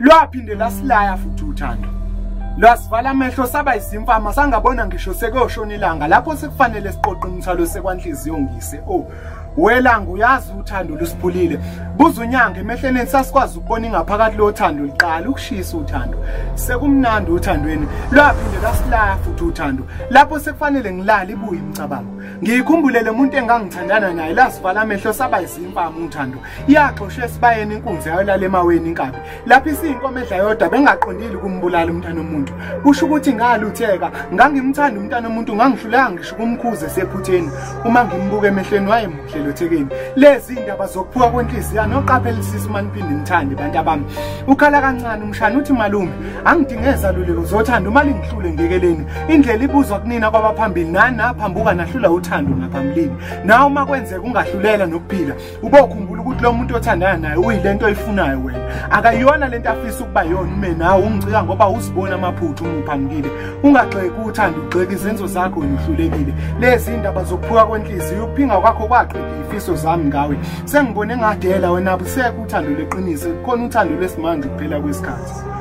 Lwaphinde lasilaya futhi uthando. Lwasivala amehlo saba izimfama sangabona ngisho sekuyoshona ilanga lapho sekufanele siqoqe umthwalo sekwanhliziyo ngise. Oh, welanga uyazi uthando lusiphulile. Buza unyanga emehleni sasikwazi ukubona ingaphakathi lothando liqala ukushisa uthando. Sekumnandi uthandweni. Lwaphinde lasilaya futhi uthando. Lapho sekufanele ngilale ibuye imicabango. Ngikhumbule lo muntu engangithandana naye lasivala amehlo saba izimfama uthando. Yaxoshwe esibayeni inkunzi yayolala emaweni inkabi. Lapho isiyinkomo edla yodwa bengaqondile ukumbulala umntana omuntu. Kusho ukuthi ngalutheka, ngangimthanda umntana omuntu ngangihluleka ngisho ukumkhuza esephutheni. Uma ngimbuka emehlweni wayemuhle lothekeni. Lezi indaba zokuphuka kwenhliziyo noqaphelisisa uma niphinde nithande bantu abami. Ukhala kancane umshana uthi malume, angidinge zaluleko zothando uma lingihlule ngekeleni. Indlela ibuzwa kunina kwabaphambili nani naphambuka nahlula uthando ngaphambilini. Nawe uma kwenzeka ungahlulela nokuphila, ubokhumbula ukuthi lo muntu othandana naye uyilento oyifunayo wena. Akayona lento afisa ukuba yona ume nawe ungicika ngoba uzibona amaphutha uma uphambukile. Ungagxeki uthando ugxeka izenzo zakho wena uhlulekile. Lezi indaba zokuphuka kwenhliziyo ukuphinga kwakho kwaqeda izifiso zami ngawe. Sengibone ngadela wena busekho uthando leqiniso, kukhona uthando lwesimanje kuphela kwesikhathi.